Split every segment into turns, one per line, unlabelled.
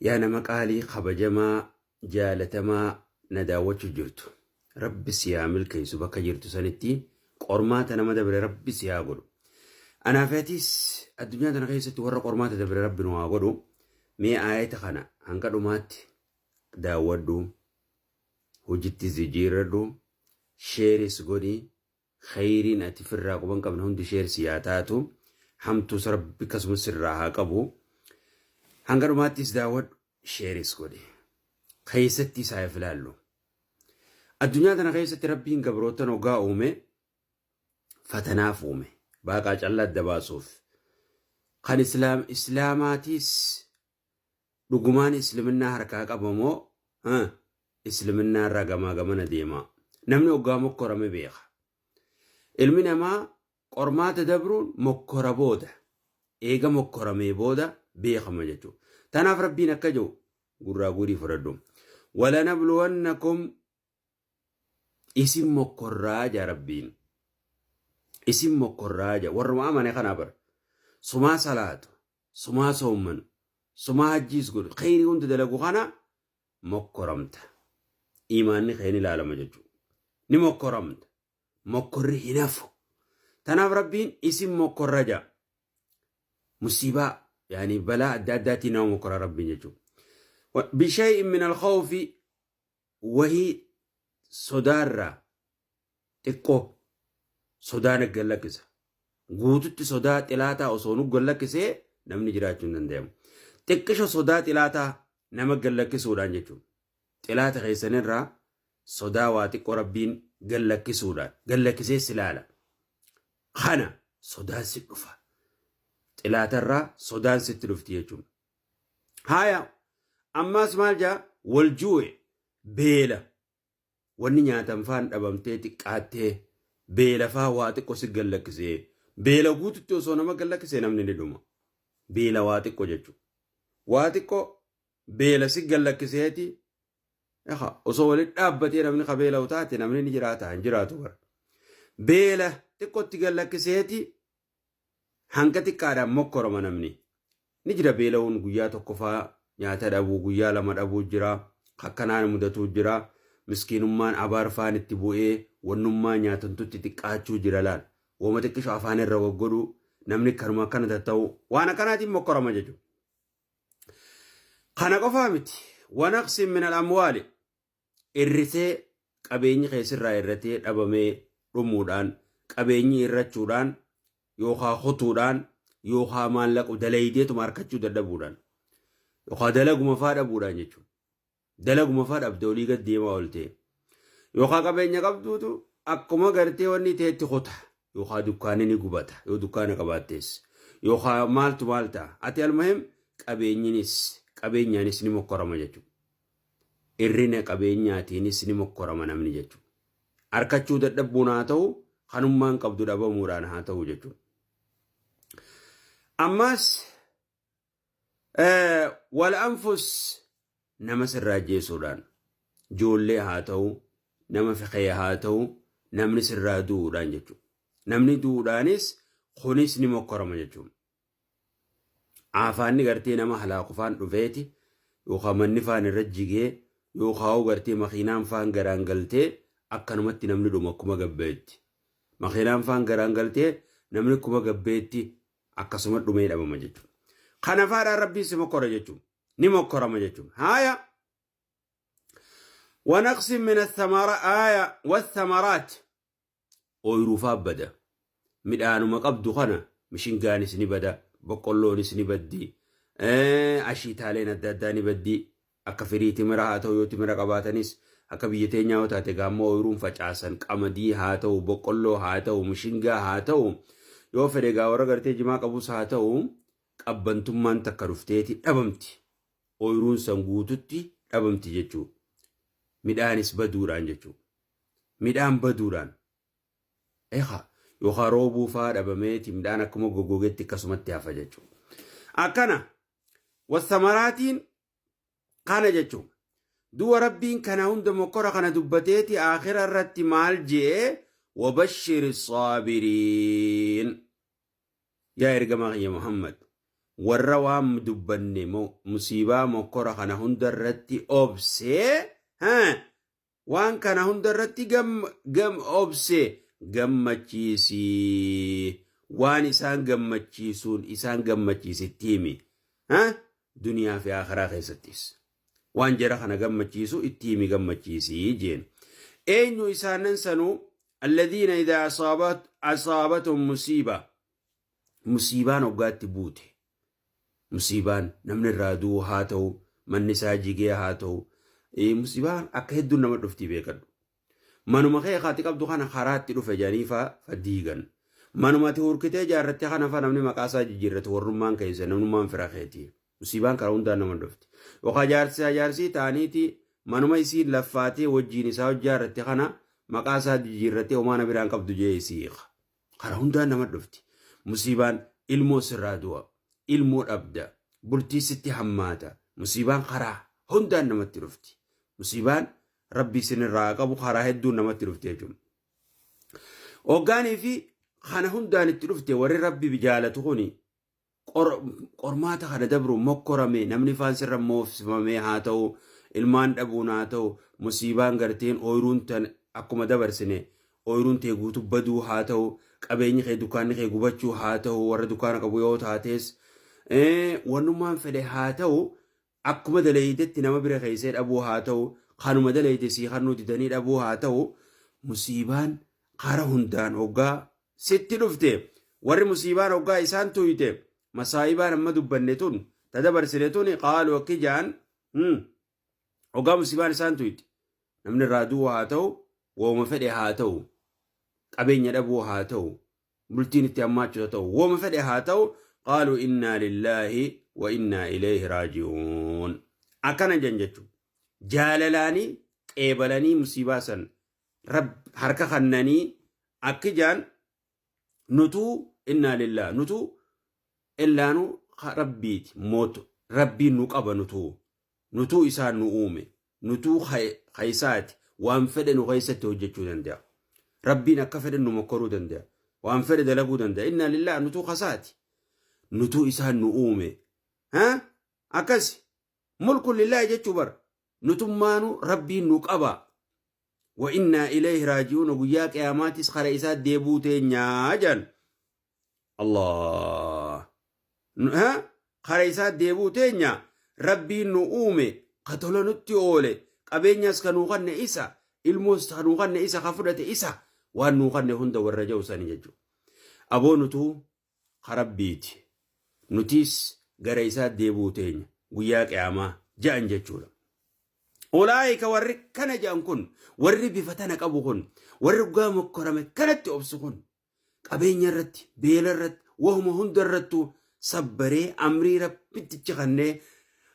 Yaa nama qaalii kabajamaa jaalatamaa na daawwachuu jirtu. Rabbi si haa milkeessu bakka jirtu sanitti qormaata nama dabre Rabbi si haa godhu. Anaaf atis addunyaa tana keessatti warra qormaata dabre Rabbi nu haa godhu. Mee aayata kana hanga dhumaatti daawwadhu. Hojittis jijjiirradhu. Sheeris godhi. Kheyriin ati firraa quba hin qabne hundi share sii haa taatu. Hamtuus Rabbi akkasuma sirraa haa qabu. Hanga dhumaattis daawwadhu sheeris godhi. Keessatti isaa if ilaallu. Addunyaa tana keessatti Rabbiin gabroottan hoggaa uume fatanaaf uume. Baaqaa callaa adda baasuuf. Kan islaam islaamaatiis Dhugumaan isliminnaa harkaa qaba moo isliminnaa irraa gamaa gamana deema? Namni hoggaa mokkorame beeka. Ilmi namaa qormaata dabruun mokkora booda eega mokkoramee booda beekama jechuudha. Tanaaf Rabbiin akka jedhu gurraa guurii fudhadhu. Walanabluwannakum isin mokkorraa jaa Rabbiin. Isin mokkorraa jaa warruma amane kanaa bara. Sumaa salaatu sumaa soommanu, sumaa hajjiis godhu, kheyrii hunda dalagu kana mokkoramta. Iimaanni kee ni laalama jechuudha. Ni mokkoramta. Mokkorri hin hafu. Tanaaf Rabbiin isin mokkorra ja'a. Musiibaa yaani balaa adda addaatiin nama mokkora Rabbiin jechuudha. Bishay'in min al-khawfi wahii sodaarraa xiqqoo sodaa nag gallakkisa. Guututti sodaa xilaataa osoo nu gallakkisee namni jiraachuu hin danda'amu. Xiqqisho sodaa xilaataa nama gallakkisuudhaan jechuudha. Xilaata keessanirraa sodaa waa xiqqoo Rabbiin gallakkisuudhaan gallakkisee si laala. Kana sodaan si dhufa. Xilaatarraa sodaan sitti dhufti jechuudha. Haaya ammaas maal jaa wal ju'e beela wanni nyaatan faan dhabamtee xiqqaattee beela faa waa xiqqo si gallakkisee beela guututti osoo nama gallakkisee namni ni dhuma. Beela waa xiqqo jechuudha. Waa xiqqo beela si gallakkiseeti osoo walitti dhaabbatee namni ka beela'u taate namni ni jiraata hin jiraatu bara. Beela xiqqootti gallakkiseeti hanga xiqqaadhaan mokkorama namni. Ni jira beela'uun guyyaa tokko faa nyaata dhabuu guyyaa lama dhabuu jira. Akkanaan mudatuu jira. Miskiinummaan abaar faan itti bu'ee wannummaa nyaatantutti xiqqaachuu jira laal. Woma xiqqisho afaan irra goggodhuu namni kanuma akkana tatta'u waan akkanaatiin mokkorama jechuudha. Kana qofaa miti. Wanaqsin min al-amwaali. Irritee qabeenyi kee sirraa irratee dhabamee dhumuudhaan, qabeenyi irrachuudhaan yookaa kutuudhaan yookaa maallaqu dalaydeetuma harkachuu dadhabuudhaan yookaa dalaguma faa dhabuudhaan jechuudha. Dalaguma faa dhabde olii gad deemaa ooltee yookaa qabeenya qabduutu akkuma gartee wanni teetti kuta yookaa dukkaanni ni gubata yoo dukkaana qabaattees yookaa maaltu maal ta'a ati almuhim qabeenyinis qabeenyaanis ni mokkorama jechuudha. Irrina qabeenyaatiinis ni mokkorama namni jechuudha. Arkachuu dadhabbuun haa ta'u, kanummaan qabdu dhabamuudhaan haa ta'u jechuudha. Ammas wal anfus nama sirraa ajjeesuudhaan ijoollee haa ta'u, nama fiqee haa ta'u, namni sirraa du'uudhaan jechuudha. Namni du'uudhaanis kunis ni mokkorama jechuudha. Aafaanni gartee nama halaaku faan dhufeeti yookaan manni faan irra jigee yookaan gartee makiinaan faan garaan galtee akkanumatti namni dhuma akkuma gabbeetti. Makiinaan faan garaan galtee namni akkuma gabbeetti akkasuma dhumee dhabama jechuudha. Kana faadhaan Rabbiin si mokkora jechuudha. Ni mokkorama jechuudha. Haaya. Wanaqsi min athamara aaya wathamaraat. Ooyruufaa bada. Midhaanuma qabdu kana mishingaanis ni bada, boqqolloonis ni baddi, ashiitaaleen adda addaa ni baddi. Akka firii timira haa ta'u yoo timira qabaatanis akka biyya teenyaa yoo taate gaammoo ooyruun facaasan qamadii haa ta'u, boqqolloo haa ta'u, mishingaa haa ta'u yoo fedhe gaa warra gartee jimaa qabus haa ta'u qabbantummaan takka dhufteeti dhabamti. Ooyruun san guututti dhabamti jechuudha. Midhaanis baduudhaan jechuudha. Midhaan baduudhaan. Eha yookaan roobuu fa'aa dhabameeti midhaan akkuma goggogetti akkasumatti hafa jechuudha. Akkana wasamaraatiin kana jechuudha. Du'a Rabbiin kana hunda mokkora kana dubbateeti aakhira irratti maal jee wabashshiri saabiriin. Yaa ergamaa kiyya Muhammad. Warra waan dubbanne musiibaa mokkora kana hunda irratti obsee, waan kana hunda irratti gam obsee gammachiisi. Waan isaan gammachiisuun isaan gammachiisitti himi. Duniyaa fi akhiraa keessattis. Waan jara kana gammachiisu itti himi, gammachiisii jeen. Eenyu isaanan sanuu? Alladhiina idaa asaabatum musiiba. Musiibaan hoggaatti buute. Musiibaan namni irraa du'u haa ta'u, manni isaa jigee haa ta'u, musiibaan akka hedduun nama dhuftii beekadhu. Manuma kee kaati qabdu kana karaatti dhufe jedhanii fa diigan. Manuma ati hurkitee ijaarratte kana fa namni maqaa isaa jijjiirrate, warrummaan keessa namnummaan fira keeti. Musiibaan karaa hundaan nama dhufti. Yookaan jaarsi jaarsii ta'aniiti manuma isiin laffaatee wajjiin isaa ijaarratte kana maqaa isaa jijjiirrattee homaana biraan qabdu jee isii hiika. Karaa hundaan nama dhufti. Musiibaan ilmoo sirraa du'a. Ilmoo dhabda. Bultii sitti hammaata. Musiibaan karaa hundaan namatti dhufti. Musiibaan Rabbi isinirraa qabu karaa hedduun namatti dhufti jechuudha. Hoggaanii fi kana hundaan itti dhufte, warri Rabbi jaalatu kuni qormaata kana dabru mokkorame, namni faan sirra moofsifamee haa ta'u, ilmaan dhabuun haa ta'u, musiibaan garteen ooyiruun tan akkuma dabarsine ooyiruun tee guutuu baduu haa ta'u, qabeenyi kee, dukkaanni kee gubachuu haa ta'u, warra dukkaana qabu yoo taates, wannummaan fedhe haa ta'u, akkuma daleeydetti nama bira keessee dhabuu haa ta'u, kanuma daleeyde sii kannuu didanii dhabuu haa ta'u, musiibaan kara hundaan hoggaa sitti dhufte, warri musiibaan hoggaa isaan tuyte, masaayibaan amma dubbanne tun ta dabarsine tun, qaaluu akki jaan, hoggaa musiibaan isaan tuyte, namni irraa du'u haa ta'u, wooma fedhe haa ta'u, qabeenya dhabuu haa ta'u, bultiin itti hammaachuu haa ta'u, wooma fedhe haa ta'u, qaaluu innaa lillaahi wa innaa ilayhi raaji'uun akkana jan jechuudha. Jaalalaanii qeebalanii musiibaa san harka kannanii akki jaan: nutuu innaa lillaa, nutuu illaanuu Rabbiiti, mootu Rabbiin nu qaba, nutuu isaan nu uume, nutuu kaysaati, waan fedhe nu keessatti hojjechuu danda'a. Rabbiin akka fedhe nu mokkoruu danda'a. Waan fedhe dalaguu danda'a. Innaa lillaa, nutuu kasaati. Nutuu isaan nu uume. Akkasi. Mulkun lillaahi jechuu bara. Nutummaanu Rabbiin nu qaba. Wa innaa ilayhi raaji'uun, guyyaa qiyaamaatis kara isaa deebuu teenyaa jedhan. Allah. Kara isaa deebuu teenya. Rabbiin nu uume, ka tola nutti oole, qabeenyas ka nuu kanne isa, ilmoos ka nuu kanne isa, ka fudhate isa, waan nuu kanne hunda warra ja'u sani jechuudha. Aboo, nutuu ka Rabbiiti. Nutis gara isaa deebuu teenya guyyaa qiyaamaa ja'an jechuudha. Ulaa'ika, warri kana ja'an kun, warri bifa tana qabu kun, warri dhugaa mokkorame kanatti obsu kun, qabeenya irratti, beela irratti, wahuma hunda irrattuu sabbaree amrii Rabbittichi kannee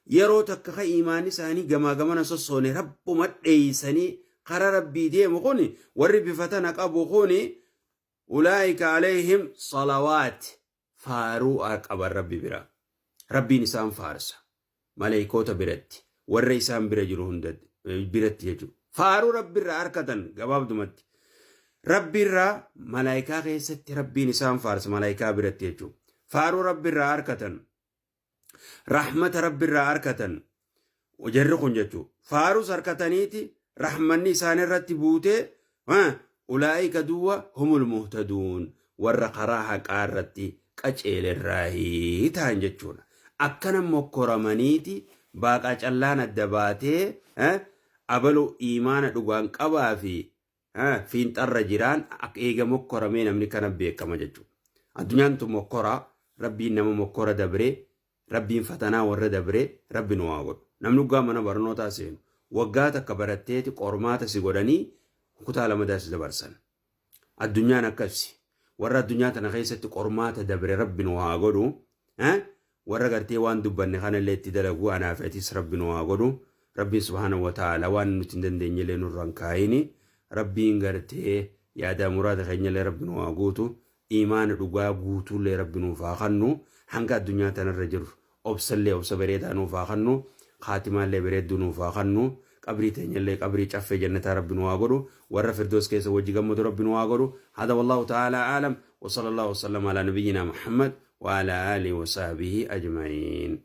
yeroo takka ka imaanni isaanii gamaa gamana sossoone Rabbuma dheeysanii kara Rabbii deemu kun, warri bifa tana qabu kun, ulaa'ika alayhim salawaat, faaruu qaban Rabbi bira. Rabbiin isaan faarsa. Maleeykoota biratti, warra isaan bira jiru hunda biratti jechuudha. Faaruu Rabbi irraa harkatan gabaabdumatti. Rabbi irraa malaayikaa keessatti Rabbiin isaan faarsa malaayikaa biratti jechuudha. Faaruu Rabbi irraa harkatan. Rahmata Rabbi irraa harkatan. Jarri kun jechuudha. Faarus harkataniiti rahmanni isaan irratti buutee, ulaa'ika duwwa humul muhtaduun, warra karaa haqaa irratti qaceelerraahii ta'an jechuudha. Akkana mokkoramaniiti baaqaa callaan adda baatee abalu imaana dhugaan qabaa fi fiinxarra jiraan eega mokkoramee namni kana beekama jechuudha. Addunyaan tun mokkoraa, Rabbiin nama mokkora dabree, Rabbiin fatanaa warra dabree Rabbi nu haa godhu. Namni waggaa mana barnootaa seenu waggaa takka baratteeti qormaata si godhanii kutaa lamadaa si dabarsan. Addunyaan akkasi. Warra addunyaa tana keessatti qormaata dabre Rabbi nu haa godhu. Warra gartee waan dubbanne kanallee itti dalagu anaaf atis Rabbi nu haa godhu. Rabbiin subhaanahu wa ta'ala waan nuti hin dandeenyellee nurra hin kaayini. Rabbiin gartee yaadaa muraada keenyallee Rabbi nu haa guutu. Imaana dhugaa guutuullee Rabbi nuuf haa kennu. Hanga addunyaa tanarra jiru obsallee obsa bareedaa nuuf haa kennu. Kaatimaallee bareedduu nuuf haa kennu. Qabrii teenyallee qabrii caffee jannataa Rabbi nu haa godhu. Warra Firdoos keessa wajji gammadu Rabbi nu haa godhu. Hada wallahu ta'ala aalam. Wa sallallahu wasallam ala nabiyyina Muhammad. Wa alaa aalihi wa sahbihi ajma'iin.